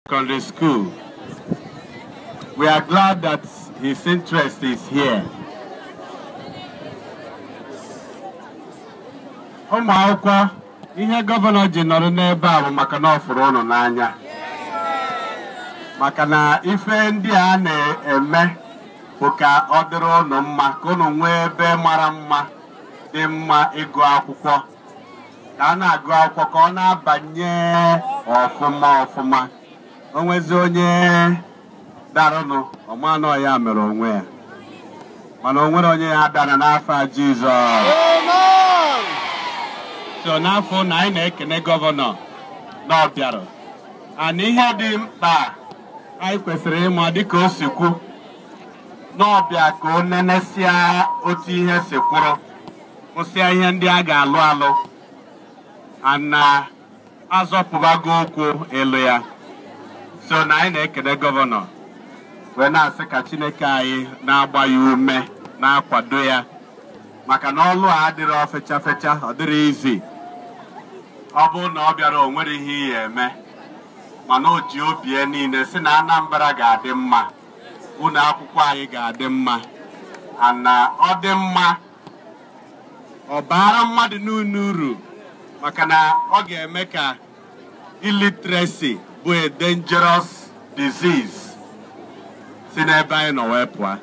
Secondary School. We are glad that his interest is here. Ụmụ akwụkwọ, ihe gọvanọ ji nọrọ n'ebe a bụ maka na ọ fụrụ ụnụ n'anya. Maka na ife ndị a na-eme bụ ka ọ dịrị ụnụ mma, ka ụnụ nwee ebe mara mma dị mma ịgụ akwụkwọ. Ka a na-agụ akwụkwọ ka ọ na-abanye ọfụma ọfụma. O nwezi onye darụnụ, ọmanụ ya mere onwe ya. Mana o nwere onye ya dara n'afọ Jizọs. So n'afọ na anyị na-ekene gọvanọ na ọ bịara. And ihe dị mkpa anyị kwesịrị ịma dịka o si kwu n'ọbịa ka o nenesịa otu ihe si kwụrụ, kwụsịa ihe ndị a ga-alụ alụ, ana azọpụbago ụkwụ elu ya. So na anyị na-ekene gọvanọ wee na-asị ka Chineke anyị na-agba ya ume, na-akwado ya, maka na ọlụ a adịrọ fecha fecha, ọ dịrị izi. Ọ bụrụ na ọ bịara o nwere ihe ya eme, mana o ji obi ya niile si na Anambra ga-adị mma, ụlọ akwụkwọ anyị ga-adị mma, ana ọ dị mma ọ baara mmadụ niile uru, maka na ọ ga-eme ka illiteracy bụ a dangerous disease si n'ebe anyị nọ wee pụọ.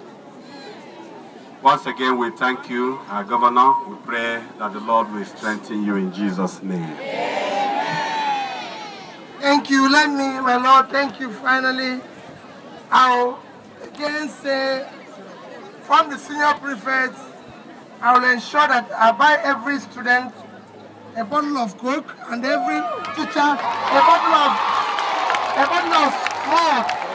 Once again, we thank you, our governor. We pray that the Lord will strengthen you in Jesus' name. Thank you. Let me, my Lord, thank you finally. I'll again say, from the senior prefects, I will ensure that I buy every student a bottle of Coke and every teacher a bottle of malt.